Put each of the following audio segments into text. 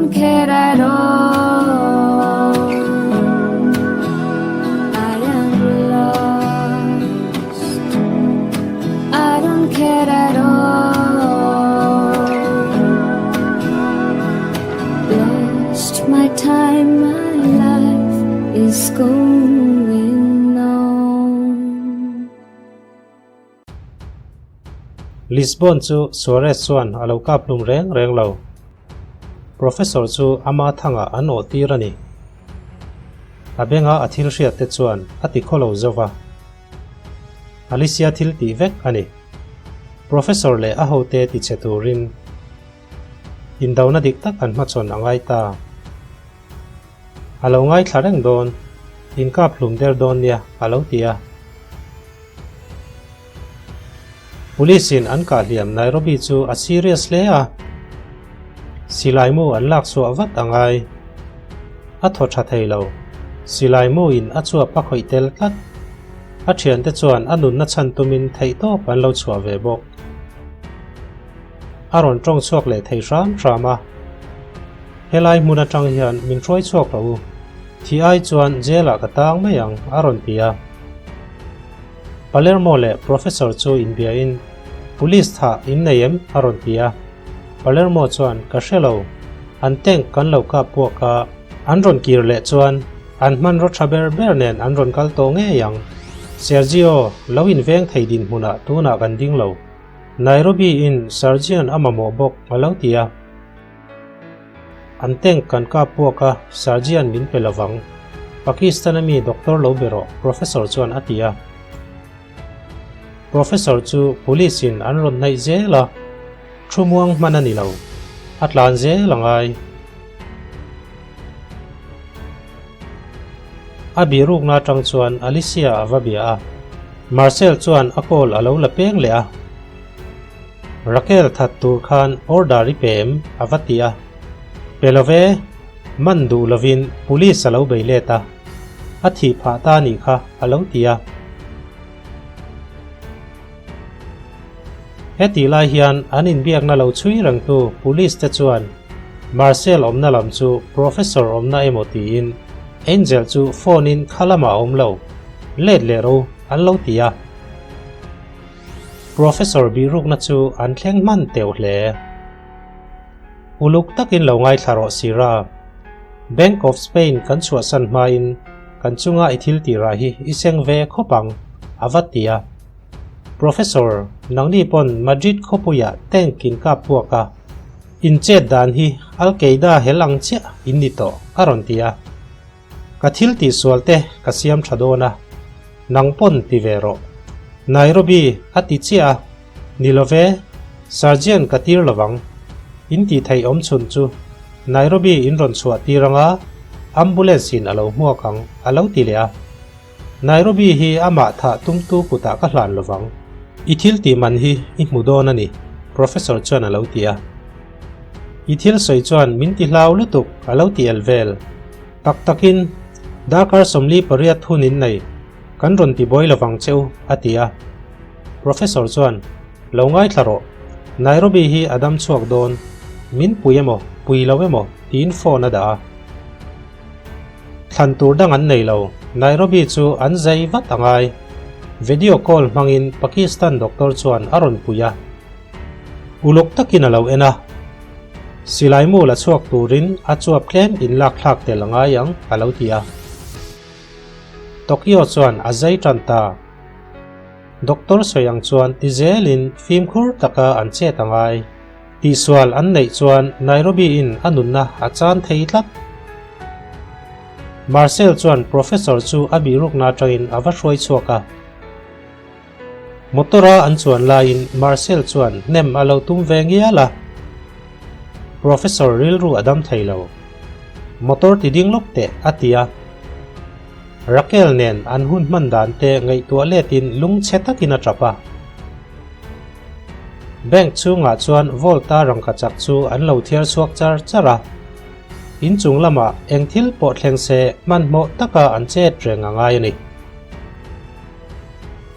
don't care at all. I am lost. I don't care at all. Lost my time, my life is going on. Lisbon chu Suarez chuan a lo kap hlum reng reng lo. Professor chu ama thangah an awh tir a ni. A benga a thil hriat te chuan a ti khaw lo zo va. Alicia thil tih vek a ni. Professor leh a hote ti che turin indona dik tak an hmachhawn a ngai ta. A lo ngaithla reng dawn, inkap hlum der dawn nia a lo ti a. Police in an kah hliam Nairobi chu a serious hle a, silai mu an lak chhuah vat a ngai. A thaw tha thei lo, silai mu in a chuap a khawih tel tlat. A thiante chuan a nunna chhan tumin theihtawp an lo chhuah ve bawk. A rawn tawng chhuak leh thei hram hram a, Helai hmun atang hian min hruai chhuak rawh u, thi ai chuan jail ah ka tang mai ang, a rawn ti a. Palermo leh Professor chu inbiain, Police thah in nei em? a rawn ti a. Palermo chuan, Ka hre lo, an tank kan lo kap puak a, an rawn kir leh chuan an hmanraw tha ber ber nen an rawn kal tawh ngei ang. Sergio, lo inveng thei dinhmunah tunah kan ding lo. Nairobi in Sergeant a mamawh bawk a lo ti a. An tank kan kap puak a, Sergeant min pe lovang. Pakistan a mi doctor lo be rawh, Professor chuan a ti a. Professor chu police in an rawn hnaih zel a, thu muang hman a ni lo, a tlan zel a ngai. A bihrukna atang chuan Alicia a va bia a, Marcel chuan a call a lo la peng leh a. Raquel that tur khan order i pe em? a va ti a. Pe lo ve, man duh lovin police a lo bei let a, a thih phah ta nih kha a lo ti a. Hetih lai hian an inbiakna lo chhui rengtu police te chuan Marcel awmna lam chu Professor awmna emaw tiin Angel chu phone in kha lamah a awm lo, let leh ro an lo ti a. Professor bihrukna chu an thleng hman teuh hle. Uluk takin lo ngaithla rawh Sira. Bank of Spain kan chhuahsan hmain kan chunga i thil tirah hi i seng ve khawp ang, a va ti a. Professor, nangni pawn Madrid khawpuiah tank in kap puak a, in chet dan hi Al Qaeda hel ang chiah in ni tawh, a rawn ti a. Ka thil tihsual te ka siam tha dawn a, nang pawn ti ve rawh. Nairobi a ti chiah a, ni love, Sergeant ka tir lovang. In tih theih awm chhun chu Nairobi in rawn chhuah tir anga ambulance in a lo hmuak ang, a lo ti leh a. Nairobi hi amah thah tumtu kutah ka hlan lovang. I thil tih man hi i hmu dawn a ni, Professor chuan a lo ti a. I thil sawi chuan min ti hlau lutuk, a lo ti el vel. Tak takin, darkar 48 hun in nei, kan rawn ti buai lovang che u, a ti a. Professor chuan, Lo ngaithla rawh, Nairobi hi a dam chhuak dawn, min pui emaw, pui lo emaw, tiin phone a dah a. Thlan tur dang an nei lo, Nairobi chu an zai vat a ngai. Video call hmangin Pakistan doctor chuan a rawn pui a. Uluk takin a lo en a. Silai mu la chhuak turin a chuap tlem inlak thlak tel a ngai ang, a lo ti a. Tokyo chuan a zai tan ta. Doctor sawi ang chuan ti zelin fimkhur taka an chet a ngai. Tihsual an neih chuan Nairobi in a nunna a chan thei tlat. Marcel chuan Professor chu a bihrukna atangin a va hruai chhuak a. Motor a an chuan laiin Marcel chuan hnem a lo tum ve ngial a. Professor rilru a dam thei lo. Motor ti ding lawk teh a ti a. Raquel nen an hun hman dan te ngaihtuah letin lungchhe takin a tap a. Bank chhungah chuan Volta rangkachak chu an lo thiar chhuak char char a. In chung lamah eng thil pawh thleng se hmanhmawh taka an chet reng a ngai a ni.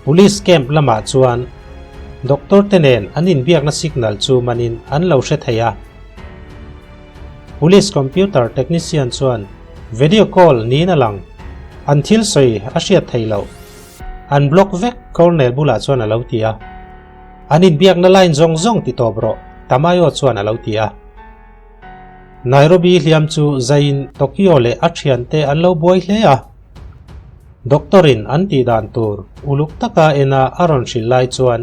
Police camp lamah chuan doctor te nen an inbiakna signal chu manin an lo hre thei a. Police computer technician chuan video call niin a lang. An thil sawi a hriat thei loh. An block vek Colonel bulah chuan a lo ti a. An inbiakna line zawng zawng ti tawp rawh, Tamayo chuan a lo ti a. Nairobi hliam chu zaiin Tokyo leh a thiante an lo buai hle a. Doctor in an tih dan tur uluk taka ena a rawn hrilh lai chuan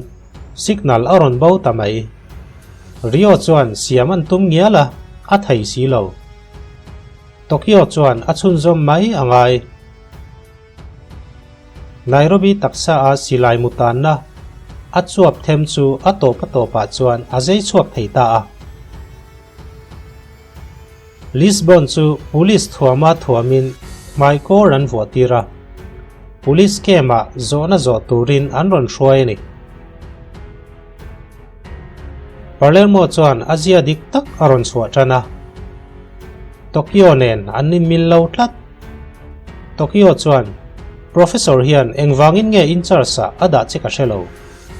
signal a rawn bo ta mai. Rio chuan siam an tum ngial a, a thei si lo. Tokyo chuan a chhunzawm mai a ngai. Nairobi taksa a silai mu tanna a chuap them chu a tawp a tawpah chuan a zei chhuak thei ta a. Lisbon chu police thuama thuamin hmaikawr an vuah tir a, police camp-ah zawhna zawh turin an rawn hruai a ni. Palermo chuan a zia dik tak a rawn chhuah tan a, Tokyo nen an inmil lo tlat. Tokyo chuan, Professor hian engvangin nge in-charge-ah a dah che ka hre lo,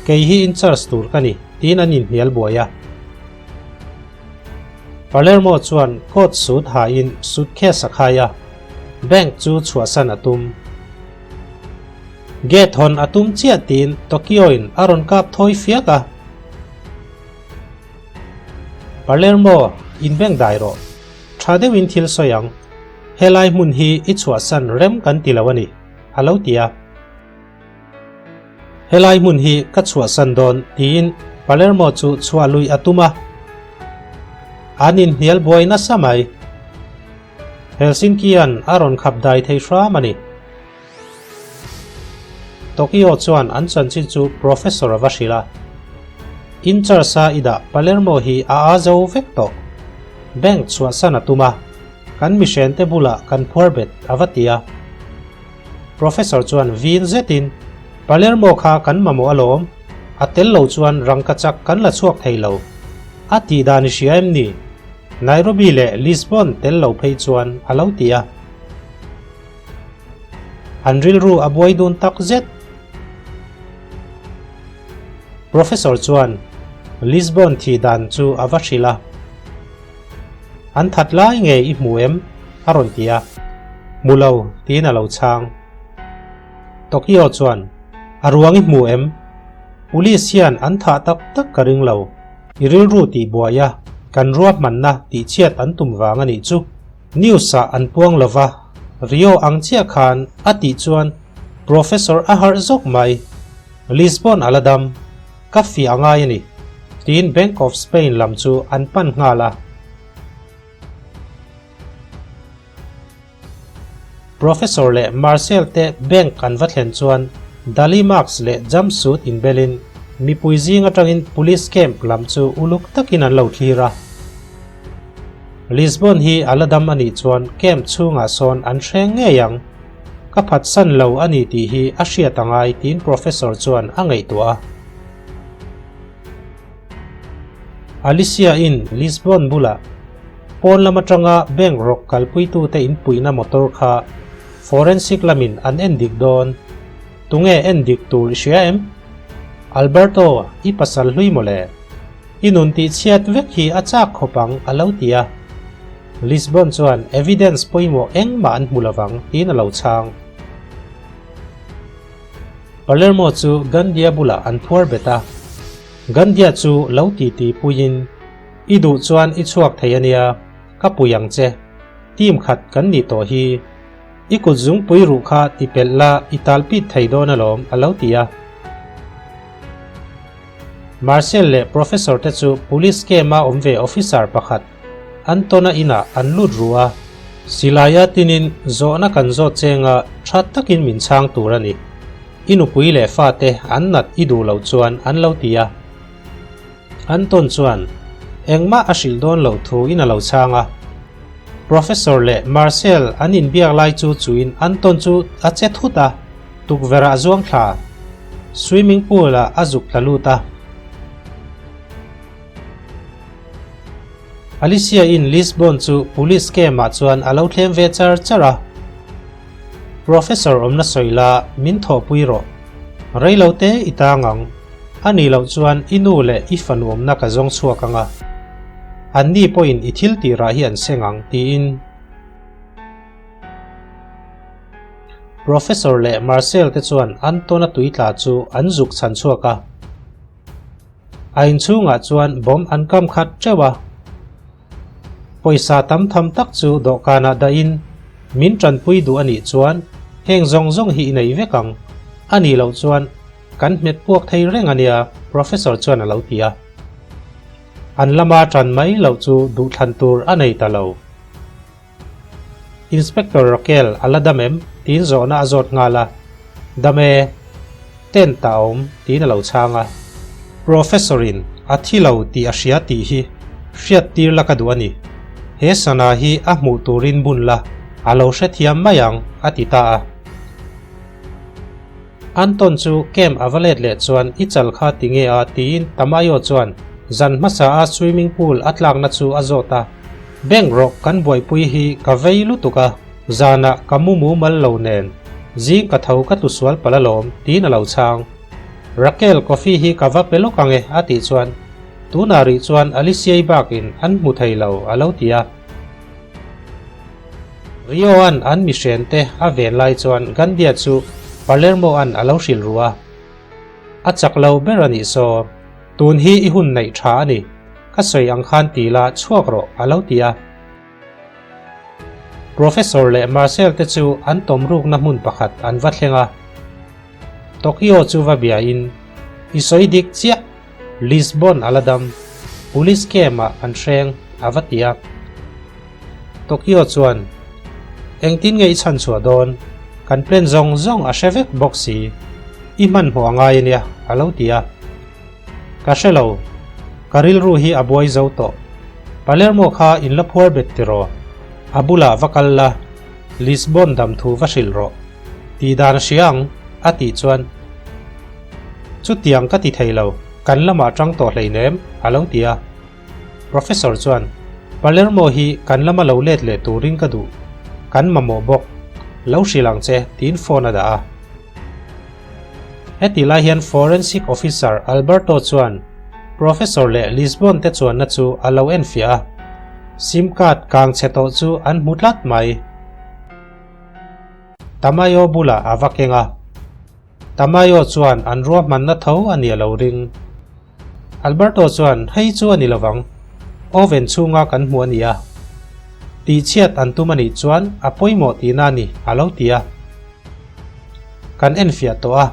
kei hi in-charge tur ka ni, tiin an inhnial buai a. Palermo chuan coat suit hain suitcase a khai a, bank chu chhuahsan a tum. Gate hawn a tum chiah tiin Tokyo-in a rawn kap thawi fiak a. Palermo, in bank dai rawh. Tha deuhin thil sawi ang. Helai hmun hi i chhuahsan rem kan ti lo a ni, a lo ti a. Helai hmun hi ka chhuahsan dawn tiin Palermo chu chhuah lui a tum a. An inhnial buai nasa mai. Helsinki-a'n a rawn khap dai thei hram a ni. Tokyo chuan an chanchin chu Professor a va hrilh a. In charge-a i dah Palermo hi a aa zo vek tawh. Bank chhuahsan a tum a, kan mihrente bulah kan phuar bet a va ti a. Professor chuan vin zetin, Palermo kha kan mamawh alawm, a tel lo chuan rangkachak kan la chhuak thei lo. A tih dan i hria em ni? Nairobi leh Lisbon tel lo phei chuan a lo ti a. An rilru a buai dun tak zet. Professor chuan Lisbon thih dan chu a va hrilh a. An that lai nge i hmu em? a rawn ti a. Hmu lo, tiin a lo chhang. Tokyo chuan, A ruang i hmu em? Police hian an thah tak tak ka ring lo. I rilru tih buai a, kan ruahmanna tihchhiat an tum vang a nih chu. News-ah an puang lo va, Rio ang chiah khan a tih chuan Professor a harh zawk mai. Lisbon a la dam. Ka fiah a ngai a ni, tiin Bank of Spain lam chu an pan nghal a. Professor leh Marcel te bank an va thlen chuan Dali mask leh jumpsuit inbelin mipui zing atangin police camp lam chu uluk takin an lo thlir a. Lisbon hi a la dam a nih chuan camp chhungah sawn an hreng ngei ang. Ka phatsan lo a ni tih hi a hriat a ngai tiin Professor chuan a ngaihtuah a. Alicia in Lisbon bulah pawn lam atanga bank rawk kalpuitute inpuihna motor kha forensic lamin an en dik dawn. Tunge en dik tur i hria em? Alberto, i pasal hlui mawle. I nun tihchhiat vek hi a chak khawp ang a lo ti a. Lisbon chuan evidence pawimawh engmah an hmu lovang tiin a lo chhang. Palermo chu Gandia bulah an phuar bet a. Gandia chu lo titi puiin, I duh chuan i chhuak thei a nia, ka pui ang che. Team khat kan nih tawh hi. I kut zungpui ruh kha ti pelh la i talpit thei dawn alawm a lo ti a. Marcel leh Professor te chu Police camp-a awm ve officer pakhat Anton-a inah an lut ru a. Silaia tinin zawhna kan zawt chenga tha takin min chhang tur a ni. I nupui leh fate an nat i duh loh chuan an lo ti a. Anton chuan engmah a hrilh dawn loh thu in a lo chhang a. Professor leh Marcel an inbiak lai chu chuin Anton chu a che thut a, tukverh ah zuang thla swimming pool ah a zuk tla lut a. Alicia in Lisbon chu police camp ah chuan a lo thlem ve char char a. Professor awmna sawi la min thawhpui rawh. Reilo te i tang ang. A nih loh chuan i nu leh i fanu awmna ka zawng chhuak ang a. Anni pawhin i thil tih rah hi an seng ang, tiin. Professor leh Marcel te chuan Anton-a tui tla chu an zuk chhan chhuak a. A inchhungah chuan bomb an kam khat teuh a. Pawisa tam tham tak chu dawhkanah dahin min tanpui duh a nih chuan heng zawng zawng hi i nei vek ang. A nih loh chuan kan hmet puak thei reng a nia, Professor chuan a lo ti a. An lama tan mai loh chu duhthlan tur a nei ta lo. Inspector Raquel a la dam em? tiin zawhna a zawt nghal a. Dam e. Tent ah a awm tiin a lo chhang a. Professor-in a thi lo tih a hria tih hi hriat tir la ka duh a ni. He sana hi a hmuh turin bun la, a lo hrethiam mai ang, a ti ta a. Anton chu camp a va let leh chuan i chal kha ti nge a tiin Tamayo chuan zan hmasa a swimming pool a tlakna chu a zawt a. Bank rawk kan buaipui hi ka vei lutuk a, zanah ka mu mumal lo nen zing ka tho ka tlu sual palh alawm tiin a lo chhang. Raquel coffee hi ka va pe lawk ang e a tih chuan tunah rih chuan Aliciai bakin an hmu thei lo a lo ti a. Rio-a'n an mihrente a ven lai chuan Gandia chu Palermo-a'n a lo hrilh ru a. A chak lo ber a nih saw, tun hi i hun neih tha a ni, ka sawi ang khan ti la chhuak rawh a lo ti a. Professor leh Marcel te chu an tawm rukna hmun pakhat an va thleng a. Tokyo chu va biain, I sawi dik chiah, Lisbon a la dam, Police camp-ah an hreng a va ti a. Tokyo chuan, Engtin nge i chhan chhuah dawn? Kan plan zawng zawng a hre vek bawk si. I hmanhmawh a ngai a nia, a lo ti a. Ka hre lo. Ka rilru hi a buai zo tawh. Palermo kha in la phuar bet tiraw? A bulah va kal la, Lisbon dam thu va hrilh rawh. Tih dan a hria ang, a tih chuan, Chutiang ka ti thei lo, kan lamah tang tawh hleinem, a lo ti a. Professor chuan, Palermo hi kan lama lo let leh turin ka duh. Kan mamawh bawk. Lo hrilh ang che, tiin phone a dah a. Heti lai hian Forensic Officer Alberto chuan Professor leh Lisbon te chuanna chu a lo enfiah a. Sim card kang chhe tawh chu an hmu tlat mai. Tamayo bulah a va keng a. Tamayo chuan an ruahmanna tho a ni a lo ring. Alberto chuan, Hei chu a ni lovang. Oven chhunga kan hmu a ni a. Tihchhiat an tum a nih chuan a pawimawh tihna a ni, a lo ti a. Kan enfiah tawh a.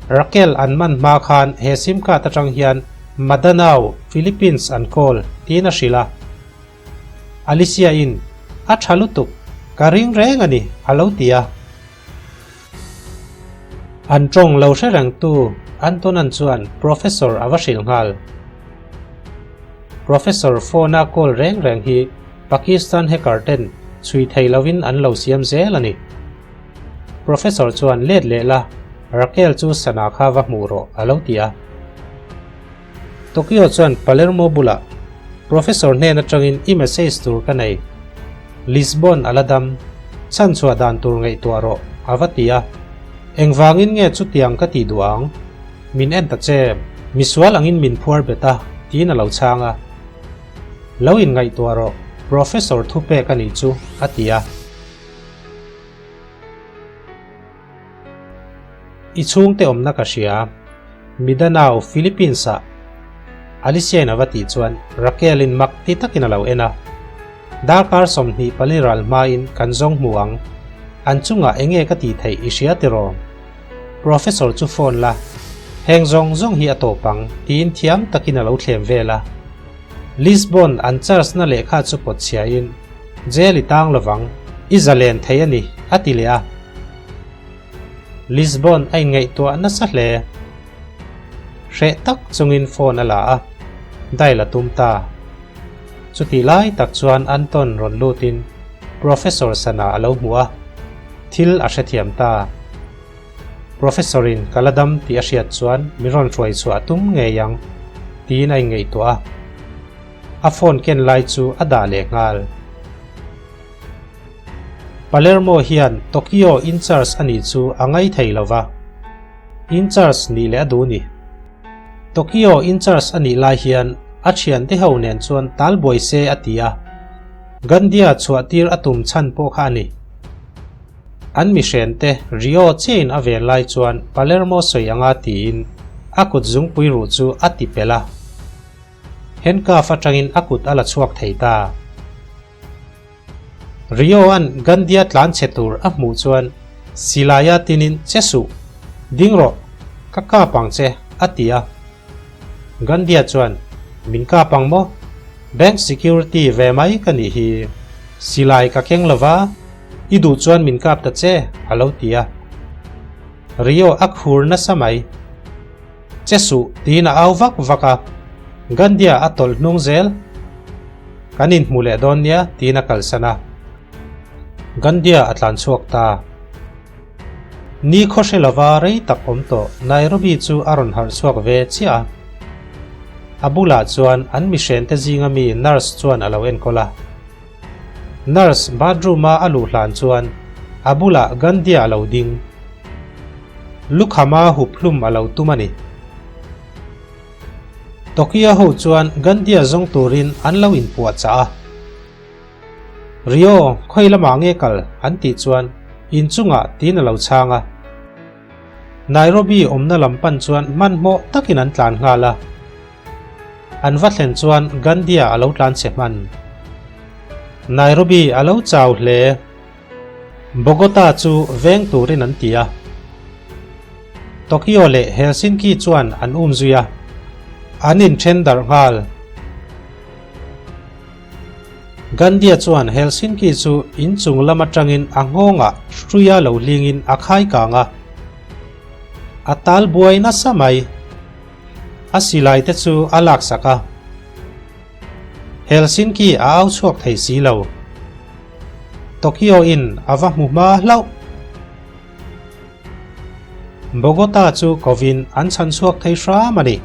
Raquel an man hma khan he sim card atang hian Madanao, Philippines an call tiin a hrilh a. Alicia-in, A tha lutuk, ka ring reng a ni, a lo ti a. An tawng lo hre rengtu Antonan chuan Professor a va hrilh nghal. Professor phone-a call reng reng hi Pakistan hacker ten chhui thei lovin an lo siam zel a ni. Professor chuan let leh la, Raquel chu sana kha va hmuh rawh a lo ti a. Tokyo chuan Palermo bulah Professor hnen atangin i message tur ka nei. Lisbon a la dam. Chhanchhuah dan tur ngaihtuah rawh, a va ti a. Engvangin nge chutiang ka tih duh ang? Min en ta che. Misual angin min phuar bet a, tiin a lo chhang a. Lo inngaihtuah rawh, Professor thupek a nih chu, a ti a. I chhungte awmna ka hria. Midanao, Philippines-ah Alicia-in a va tih chuan Raquel-in mak ti takin a lo en a. Darkar 24 ral hmain kan zawng hmu ang. An chungah enge ka tih theih i hria tiraw? Professor chu phone la. Heng zawng zawng hi a tawp ang, tiin thiam takin a lo thlem vel a. Lisbon an charge na lehkha chu pawt chhiain, Jail i tang lovang, i zalen thei a ni, a ti leh a. Lisbon a inngaihtuah nasa hle. Hreh tak chungin phone a la a, dial a tum ta. Chutih lai tak chuan Anton rawn lutin Professor sana a lo hmu a, thil a hrethiam ta. Professor-in ka la dam tih a hriat chuan min rawn hruai chhuah a tum ngei ang tiin a inngaihtuah a. A phone ken lai chu a dah leh nghal. Palermo hian Tokyo in-charge a nih chu a ngai thei lo va, in-charge nih leh a duh ni. Tokyo in-charge a nih lai hian A thiante ho nen chuan tal buai se a ti a. Gandia chhuah tir a tum chhan pawh kha a ni. An mihrente Rio chiahin a ven lai chuan Palermo sawi anga tiin a kut zungpui ruh chu a ti pelh a. Handcuff atangin a kut a la chhuak thei ta. Rio-a'n Gandia tlan chhe tur a hmuh chuan silaia tinin che suh, ding rawh, ka kap ang che, a ti a. Gandia chuan, Min kap ang maw? Bank security ve mai ka nih hi. Silai ka keng lo va, i duh chuan min kap ta che, a lo ti a. Rio a khur nasa mai. Che suh, tiin a au vak vak a. Gandia a tawlh hnung zel. Kan inhmu leh dawn nia, tiin a kalsan a. Gandia a tlan chhuak ta. Ni khaw hre lova rei tak awm tawh Nairobi chu a rawn harh chhuak ve chiah a. A bulah chuan an mihrente zinga mi nurse chuan a lo enkawl a. Nurse bathroom-a a luh hlan chuan a bulah Gandia a lo ding. Lukhama hup hlum a lo tum a ni. Tokyo ho chuan Gandia zawng turin an lo inpuahchah a. Rio, khawi lamah nge kal? an tih chuan inchungah tiin a lo chhang a. Nairobi awmna lam pan chuan hmanhmawh takin an tlan nghal a. An va thlen chuan Gandia a lo tlan chhe hman. Nairobi a lo chau hle. Bogota chu veng turin an ti a. Tokyo leh Helsinki chuan an um zui a. An inthen darh nghal. Gandhia chuan Helsinki chu inchung lam atangin a nghawngah hruia lo hlingin a khai kang a. A tal buai nasa mai. A silai te chu a laksak a. Helsinki a au chhuak thei si lo. Tokyo in a va hmu hma hlauh. Bogota chu kovin an chhan chhuak thei hram a ni.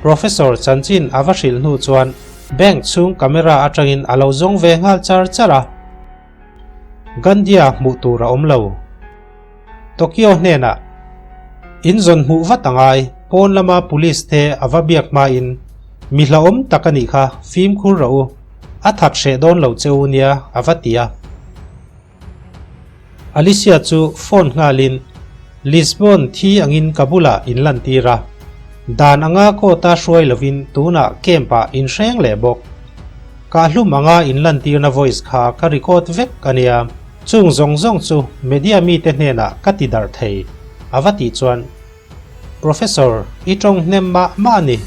Professor chanchin a va hrilh hnu chuan bank chhung camera atangin a lo zawng ve nghal char char a. Gandia hmuh tur a awm lo. Tokyo hnenah in zawn hmuh vat a ngai, pawn lama police te a va biak hmain mi hlauhawm tak a nih kha, fimkhur rawh u, a that hreh dawn lo che u nia a va ti a. Alicia chu phone nghalin Lisbon thi angin ka bulah in lantir a, dan anga court-a hruai lovin tunah camp-ah in hreng leh bawk. Kahlum anga in lantirna voice kha ka record vek a nia, chung zawng zawng chu media mite hnenah ka ti darh thei, a va tih chuan Professor, i tawng hnem mah mah a ni,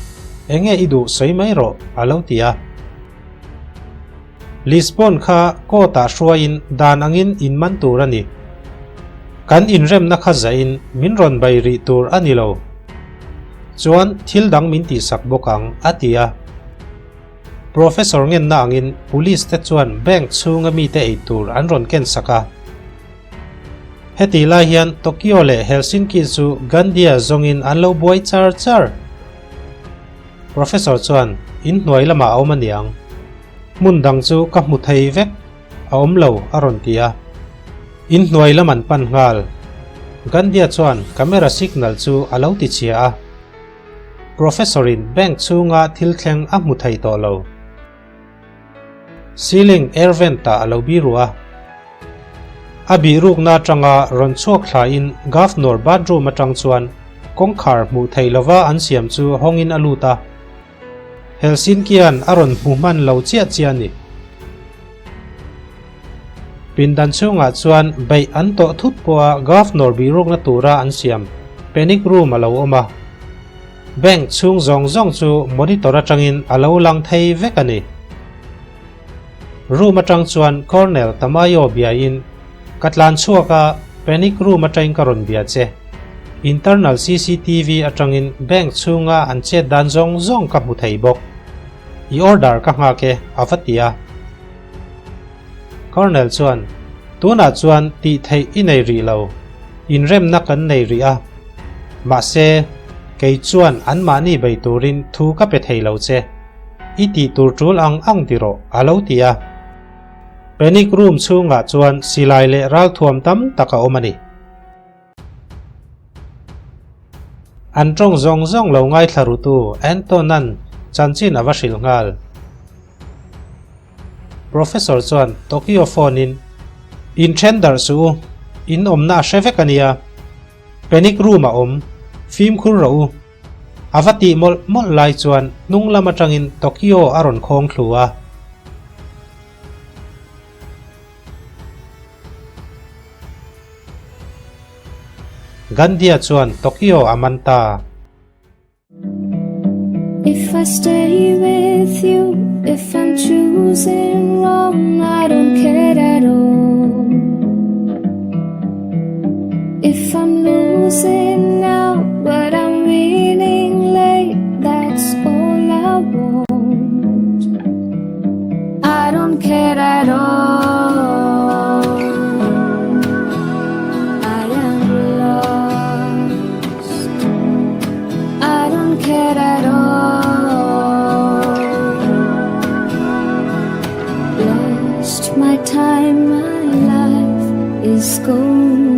enge i duh sawi mai rawh, a lo ti a. Lisbon kha court-ah hruaiin dan angin in man tur a ni. Kan inremna kha zahin min rawn bai rih tur a ni lo. Chuan thil dang min tihsak bawk ang, a ti a. Professor ngenna angin police te chuan bank chhunga mite ei tur an rawn kensak a. Heti lai hian Tokyo leh Helsinki chu Gandia zawngin an lo buai char char. Professor chuan in hnuai lamah a awm a niang. Hmun dang chu ka hmu thei vek, a awm lo a rawn ti a. In hnuai lam an pan nghal. Gandia chuan camera signal chu a lo ti chhia a. Professor in bank chhunga thil thleng a hmu thei tawh lo. Ceiling air vent ah a lo biru a. A bihrukna atanga rawn chhuak thlain Governor bathroom atang chuan kawngkhar hmuh theih lova an siam chu hawngin a lut a. Helsinki-a'n a rawn hmu hman lo chiah chiah a ni. Pindan chhungah chuan beih an tawh thut pawha Governor bihrukna tura an siam panic room a lo awm a. Bank chhung zawng zawng chu monitor atangin a lo lang thei vek a ni. Room atang chuan Colonel Tamayo biain, Ka tlan chhuak a, panic room atangin ka rawn bia che. Internal cctv atangin bank chhunga an chet dan zawng zawng ka hmu thei bawk. I order ka nghak e, a va ti a. Colonel chuan, Tunah chuan tih theih i nei rih lo, inremna kan nei rih a. Mahse, kei chuan anmahni bei turin thu ka pe thei lo che. I tih tur tul ang ang ti rawh, a lo ti a. Panic room chhungah chuan silai leh ralthuam tam tak a awm a ni. An tawng zawng zawng lo ngaithla rutu Anton-a'n chanchin a va hrilh nghal. Professor chuan Tokyo phone-in, In then darh suh u, in awmna a hre vek a nia. Panic room a awm, fimkhur rawh u. A va tih mawlh mawlh lai chuan hnung lam atangin Tokyo a rawn khawng thlu a. Gandhia chuan Tokyo a man ta. If I stay with you, if I'm choosing wrong, I don't care at all. If I'm losing now, but I'm winning late, that's all I want. I don't care at all. I am lost. I don't care at all. Lost my time, my life is going.